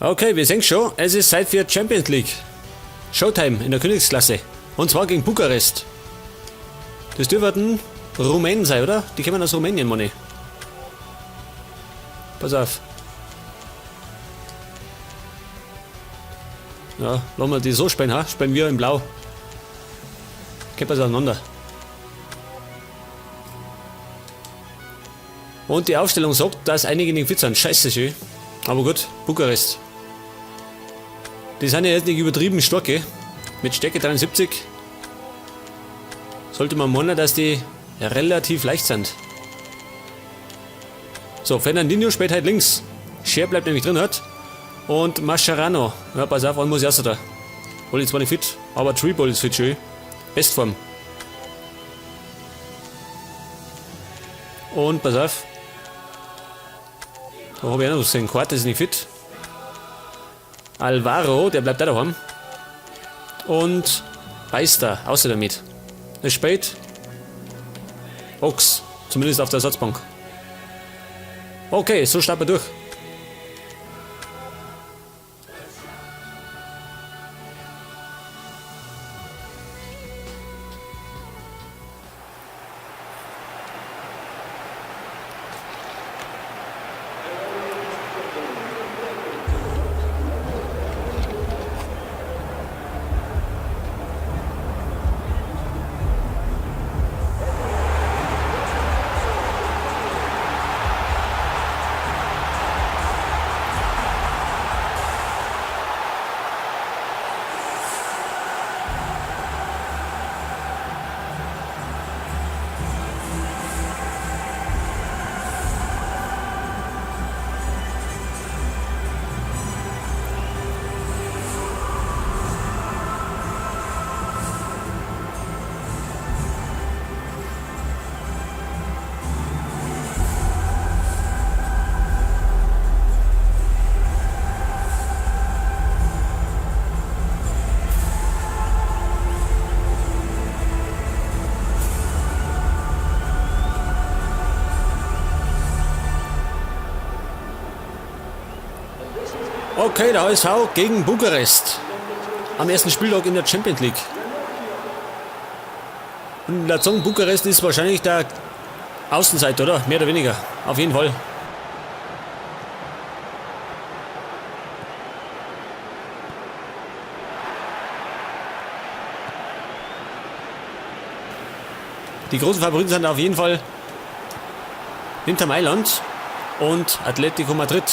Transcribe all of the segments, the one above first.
Okay, wir sehen schon, es ist Zeit für Champions League. Showtime in der Königsklasse. Und zwar gegen Bukarest. Das dürften Rumänen sein, oder? Die kommen aus Rumänien, Money. Pass auf. Ja, lassen wir die so spielen, ha? Spielen wir in Blau. Geht was auseinander. Und die Aufstellung sagt, dass einige nicht fit sind. Scheiße, schön. Aber gut, Bukarest. Die sind ja jetzt nicht übertrieben stark, gell? Mit Stärke 73 sollte man meinen, dass die relativ leicht sind. So, Fernandinho spielt halt links. Scher bleibt nämlich drin, hat. Und Mascherano. Ja, pass auf, einen muss erster da. Hol ich zwar nicht fit, aber Treeball ist fit, schön. Bestform. Und pass auf. Da habe ich auch noch was gesehen. Quarte ist nicht fit. Alvaro, der bleibt da daheim. Und Beister, außer damit. Es spät. Ochs, zumindest auf der Ersatzbank. Okay, so starten wir durch. Okay, der HSV gegen Bukarest. Am ersten Spieltag in der Champions League. Und Lazong Bukarest ist wahrscheinlich der Außenseiter, oder? Mehr oder weniger. Auf jeden Fall. Die großen Favoriten sind auf jeden Fall Inter Mailand und Atletico Madrid.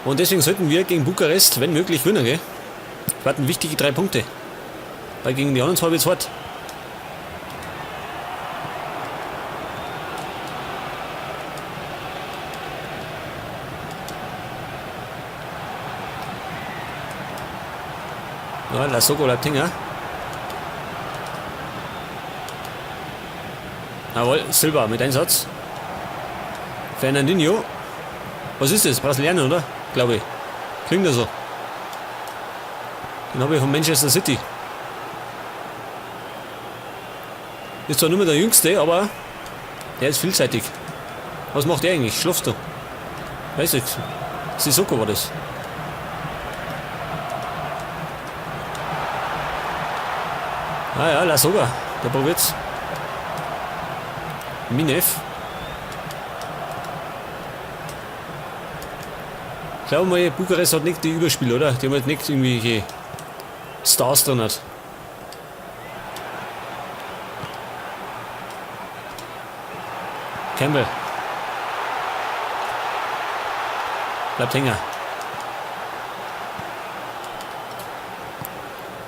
Und deswegen sollten wir gegen Bukarest, wenn möglich, gewinnen, gell? Wir hatten wichtige 3 Punkte. Weil gegen die anderen zwei wird's hart. Ja, Lasoko bleibt hängen. Jawohl, Silva mit Einsatz. Fernandinho. Was ist das? Brasilianer, oder? Glaube ich. Klingt ja so. Den habe ich von Manchester City. Ist zwar nur mehr der Jüngste, aber der ist vielseitig. Was macht der eigentlich? Schlafst du? Weiß ich. Sissoko war das. Ah ja, Lasogga. Der probiert's. Minev. Ich glaube mal, Bukarest hat nicht die Überspieler, oder? Die haben halt nicht irgendwelche Stars drin hat. Campbell. Bleibt hängen.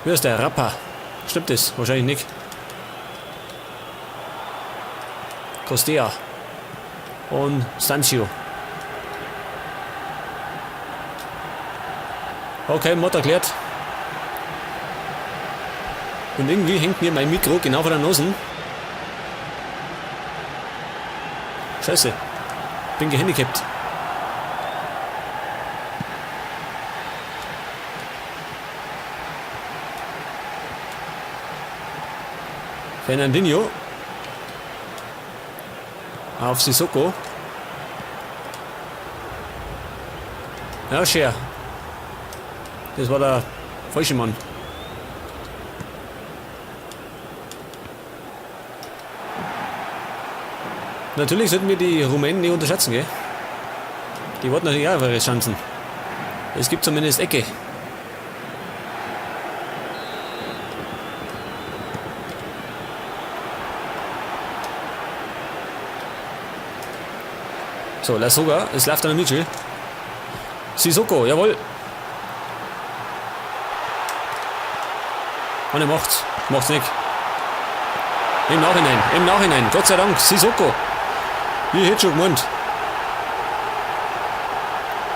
Wer ist der? Rappa. Stimmt das? Wahrscheinlich nicht. Costea. Und Sancho. Okay, Mod erklärt. Und irgendwie hängt mir mein Mikro genau vor der Nase. Scheiße. Bin gehandicapt. Fernandinho. Auf Sissoko. Ja, Scher. Das war der falsche Mann. Natürlich sollten wir die Rumänen nicht unterschätzen, gell? Die wollten natürlich auch ihre Chancen. Es gibt zumindest Ecke. So, Lasogga, es läuft an der Mitchell. Sissoko, jawohl. Und er macht's. Macht's nicht. Im Nachhinein, im Nachhinein. Gott sei Dank, Sissoko. Ich hätte schon gemeint.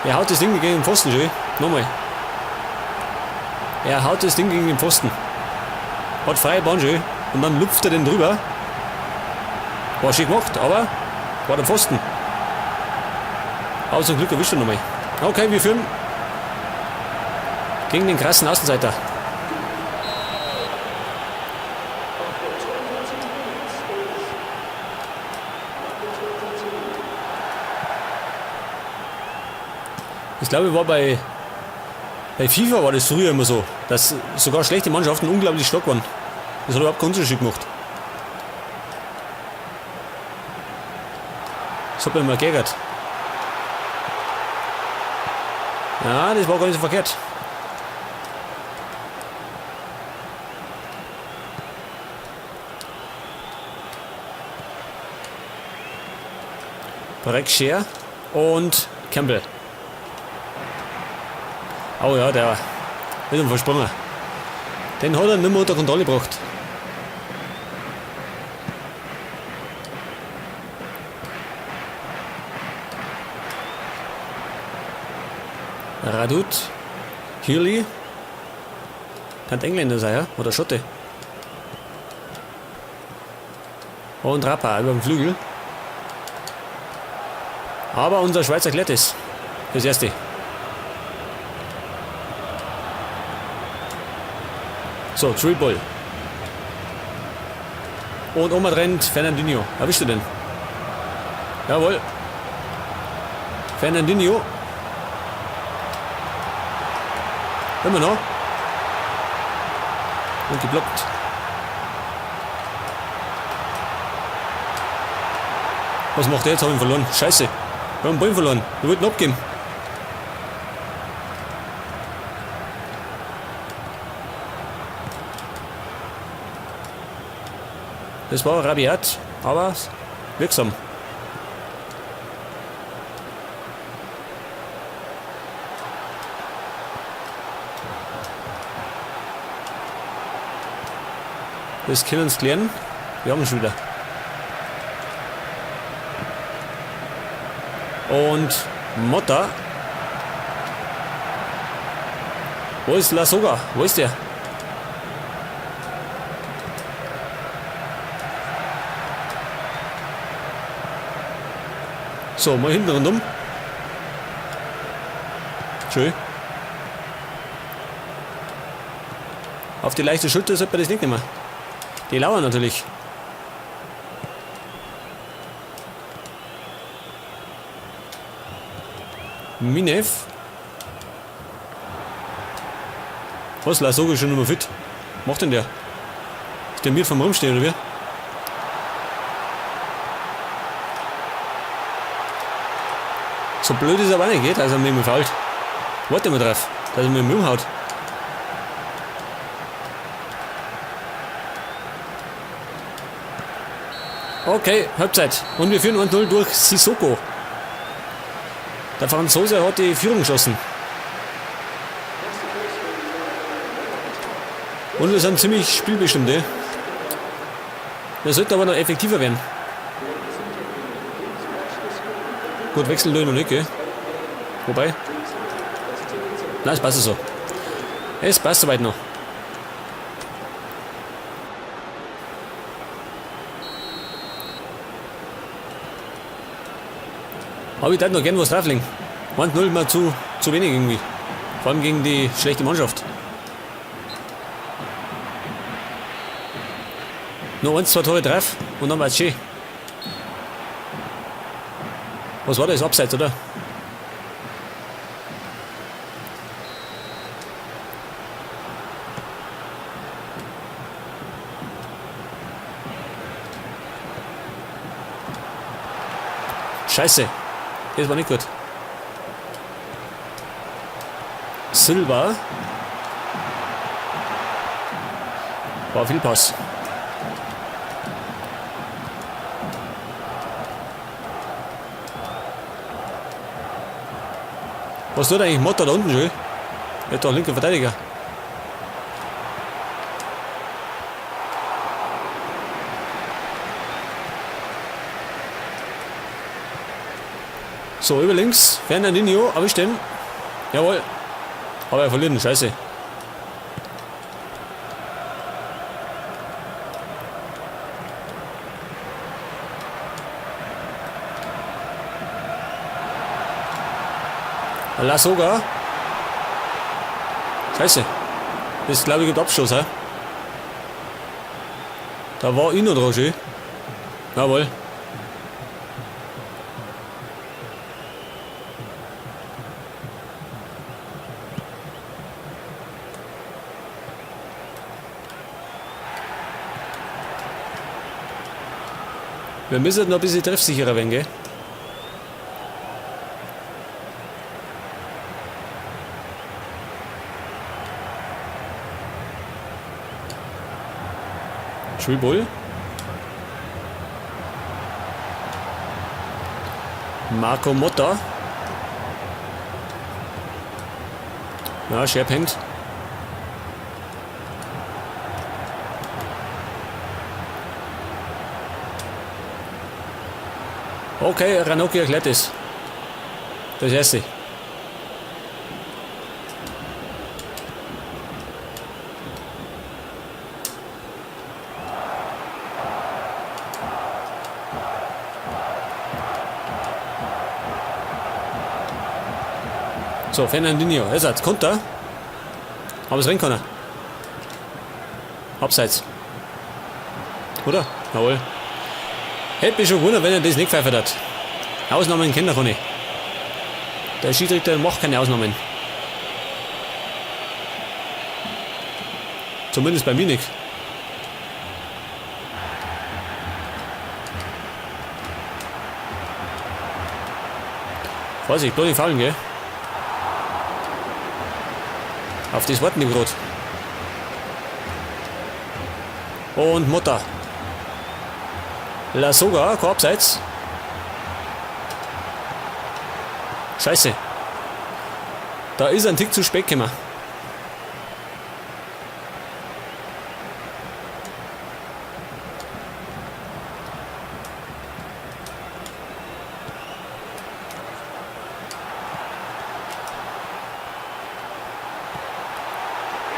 Er haut das Ding gegen den Pfosten, schön. Nochmal. Er haut das Ding gegen den Pfosten. Hat freie Bahn, schön. Und dann lupft er den drüber. War schön gemacht, aber war der Pfosten. Aber zum Glück erwischt er nochmal. Okay, wir führen gegen den krassen Außenseiter. Ich glaube, war bei FIFA war das früher immer so, dass sogar schlechte Mannschaften unglaublich stark waren. Das hat überhaupt keinen Unterschied gemacht. Das hat mich immer geärgert. Ja, das war gar nicht so verkehrt. Breck-Scher und Campbell. Oh ja, der ist ihm versprungen. Den hat er nicht mehr unter Kontrolle gebracht. Radut, Healy. Kann Engländer sein, ja? Oder Schotte. Und Rappa über den Flügel. Aber unser Schweizer klärt es. Das erste. So, Triple. Und Oma rennt Fernandinho. Erwischt er den? Jawohl. Fernandinho. Immer noch. Und geblockt. Was macht der jetzt? Hab ich ihn verloren. Scheiße. Wir haben den Ball verloren. Wir wollten abgeben. Das war rabiat, aber wirksam. Das können wir klären. Wir haben ihn schon wieder. Und Motta. Wo ist Lasogga? Wo ist der? So, mal hinten rundum. Schön. Auf die leichte Schulter sollte man das nicht nehmen. Die lauern natürlich. Minev. Was, Lasogga ist schon immer fit. Was macht denn der? Ist der mir vom Rumstehen, oder wie? So blöd ist er aber nicht, geht, dass er mir immer fault. Warte mal drauf, dass er mir umhaut. Okay, Halbzeit. Und wir führen 1-0 durch Sissoko. Der Franzose hat die Führung geschossen. Und wir sind ziemlich spielbestimmt, eh? Wir sollten aber noch effektiver werden. Gut, wechseln tue ich noch nicht, gell? Wobei. Nein, es passt so. Es passt soweit noch. Aber ich würde noch gern was drauflegen. 1-0 mal zu wenig irgendwie. Vor allem gegen die schlechte Mannschaft. Noch 1, 2 Tore drauf und dann war's schön. Was war das? Abseits, oder? Scheiße. Das war nicht gut. Silva. War viel Pass. Was tut eigentlich Motta da unten schon? Er ist doch linker Verteidiger. So, über links. Fernandinho, erwischt den. Jawohl. Aber er verliert den, scheiße. Lasogga. Scheiße. Das glaube ich gibt Abstoß, hä? Da war ich noch dran, schön. Jawohl. Wir müssen noch ein bisschen treffsicherer werden, gell? Tribul. Marco Motta. Ja, Scherpengt. Okay, Ranocchia erklärt es. Das erste. So, Fernandinho, Ersatz, Konter. Aber es rennt keiner. Abseits. Oder? Jawohl. Hätte mich schon gewundert, wenn er das nicht gepfeift hat. Ausnahmen kennt er keine. Der Schiedsrichter macht keine Ausnahmen. Zumindest bei mir nicht. Vorsicht, bloß nicht faulen, gell? Auf das warten die gerade. Und Motta. Lasogga, kein Abseits. Scheiße. Da ist ein Tick zu spät gekommen.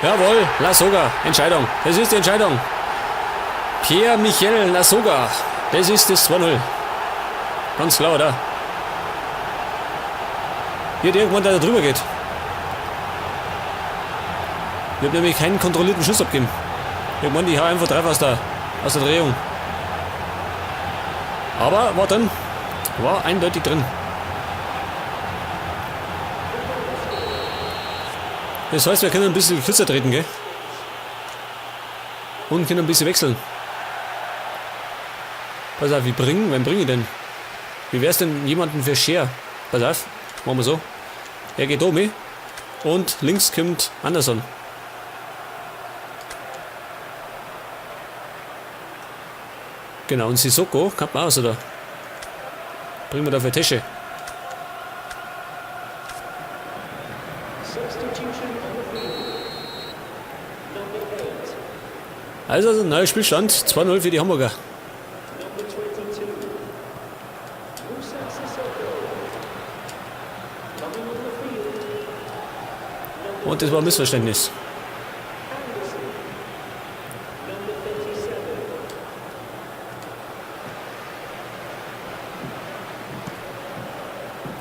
Jawohl, Lasogga, Entscheidung. Das ist die Entscheidung. Pierre-Michel Lasogga. Das ist das 2-0. Ganz klar, oder? Hier hat irgendwann, der da drüber geht. Ich hab nämlich keinen kontrollierten Schuss abgegeben. Ich meine, ich hau einfach drauf aus der Drehung. Aber war drin. War eindeutig drin. Das heißt, wir können ein bisschen kürzer treten, gell? Und können ein bisschen wechseln. Pass auf, wen bringe ich denn? Wie wär's denn jemanden für Schär? Pass auf, machen wir so. Er geht oben und links kommt Anderson. Genau, und Sissoko kommt man aus, oder? Bringen wir da für Tesche. Also, neuer Spielstand, 2-0 für die Hamburger. Und das war ein Missverständnis.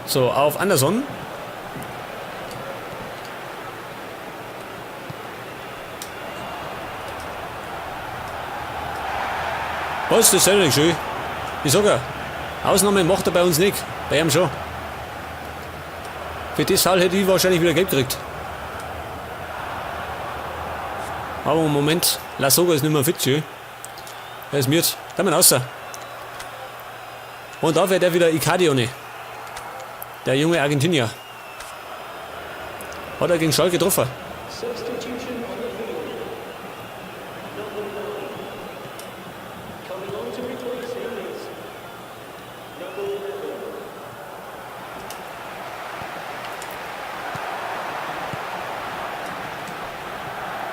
So, auf Anderson. Was, das ist ja nicht schön. Ich sag ja, Ausnahme macht er bei uns nicht. Bei ihm schon. Für das Foul hätte ich wahrscheinlich wieder Geld gekriegt. Aber Moment, Lasogga ist nicht mehr fit, schön. Er ist müde. Da mal raus. Und da fährt er wieder Icardi ohne. Der junge Argentinier. Hat er gegen Schalke getroffen.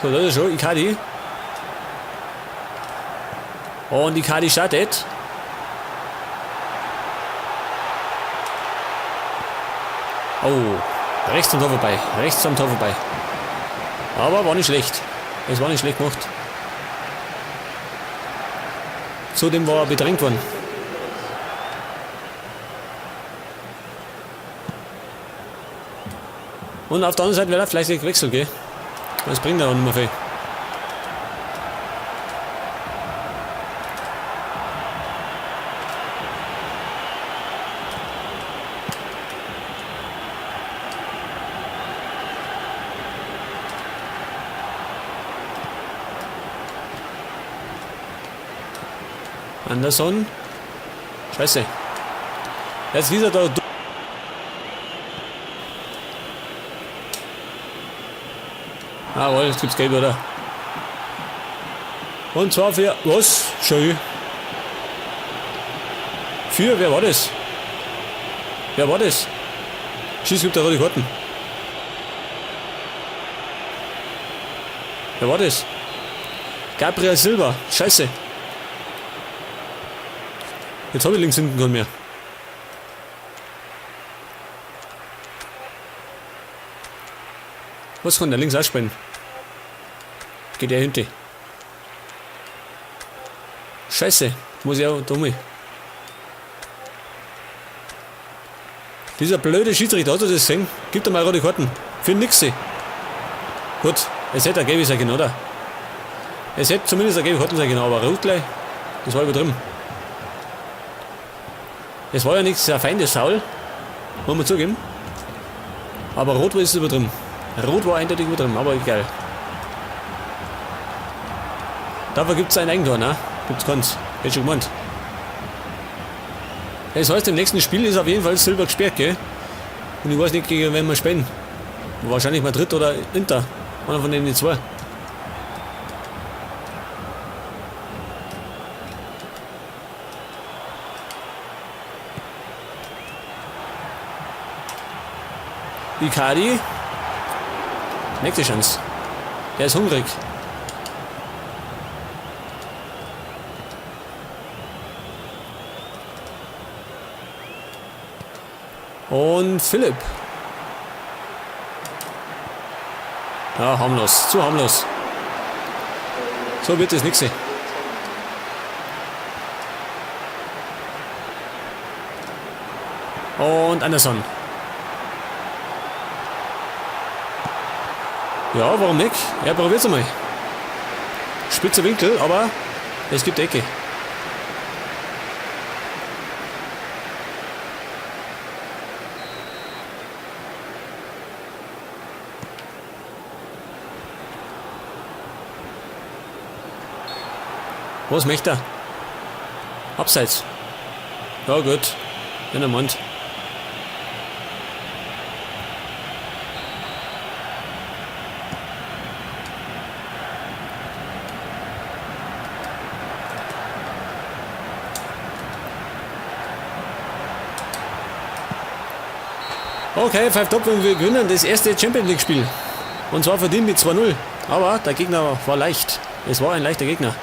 So, das ist schon Icardi. Und Icardi startet. Oh, rechts am Tor vorbei. Rechts am Tor vorbei. Aber war nicht schlecht. Es war nicht schlecht gemacht. Zudem war er bedrängt worden. Und auf der anderen Seite wird er vielleicht gewechselt, gell? Das bringt er auch nicht mehr viel. Anderson. Scheiße. Jetzt ist er da. Jawohl, jetzt gibt's Gelb, oder? Und zwar für... Was? Schön. Für, wer war das? Wer war das? Schieß, gibt da rote Karten. Wer war das? Gabriel Silva. Scheiße. Jetzt habe ich links hinten keinen mehr. Was kann der links auch spielen? Geht der hinten? Scheiße, muss ich auch dumme. Dieser blöde Schiedsrichter, hat er das gesehen? Gibt er mal rote Karten. Für nix. Gut, es hätte eine gelbe sein können, oder? Es hätte zumindest eine gelbe Karten sein können, aber rot gleich, das war übertrieben. Es war ja nichts sehr feines Foul, muss man zugeben. Aber rot war es übertrieben. Rot war eindeutig übertrieben, aber egal. Dafür gibt es ein Eigentor, ne? Gibt's keins. Hätte schon gemeint. Das heißt, im nächsten Spiel ist auf jeden Fall Silva gesperrt, gell? Und ich weiß nicht, gegen wen wir spielen. Wahrscheinlich Madrid oder Inter. Einer von den zwei. Icardi. Nächste Chance. Der ist hungrig. Und Philipp. Ja, harmlos. Zu harmlos. So wird es nichts. Und Anderson. Ja, warum nicht? Ja, probiert's einmal. Spitzer Winkel, aber es gibt Ecke. Was möchte er? Abseits. Ja gut. In der Mund. Okay, 5 Top und wir gewinnen das erste Champions League Spiel. Und zwar verdient mit 2-0. Aber der Gegner war leicht. Es war ein leichter Gegner.